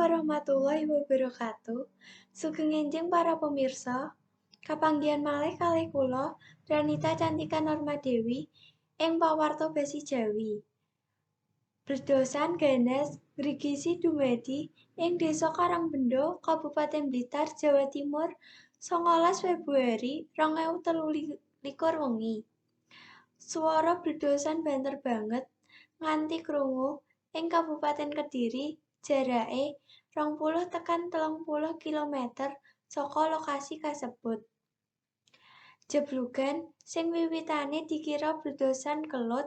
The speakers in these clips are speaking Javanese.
warahmatullahi wabarakatuh. Sugeng enjing para pemirsa. Kapanggihan malih kalih kula Renita Cantika Norma Dewi ing Pawarta Basi Jawi. Bledosan ganas ngrigisi dumadi ing Desa Karangbendo, Kabupaten Blitar, Jawa Timur, 19 Februari 2023 wengi. Swara bledosan banter banget nganti krungu ing Kabupaten Kediri jarake 20 tekan 30 kilometer saka lokasi kasebut. Jeblugan sing wiwitane dikira bledosan kelut,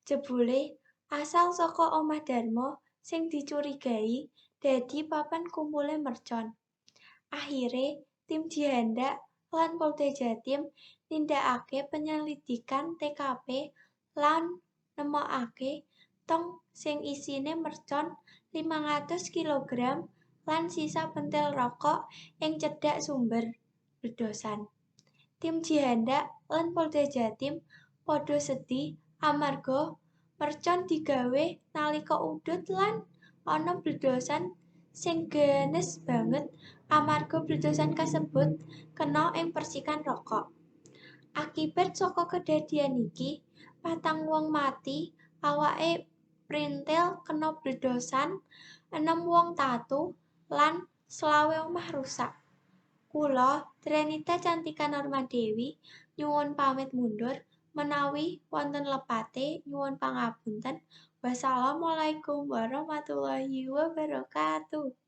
jebule asal saka omah Darmo sing dicurigai dadi papan kumpule mercon. Akhire tim Jihandak lan Polda Jatim nindakake penyelidikan TKP lan nemokake tong sing isine mercon 500 kilogram lan sisa pentil rokok ing cedhak sumber bledosan. Tim Jihandak lan Polda Jatim padha sedih amarga mercon digawe nalika udud lan ana bledosan sing ganes banget amarga bledosan kasebut kena ing percikan rokok. Akibat saka kedadian iki, 4 wong mati, awake printil kena bledosan, 6 wong tatu lan 25 omah rusak. Kula Trenita Cantika Norma Dewi nyuwun pamit mundur menawi wonten lepate nyuwun pangapunten. Wassalamualaikum warahmatullahi wabarakatuh.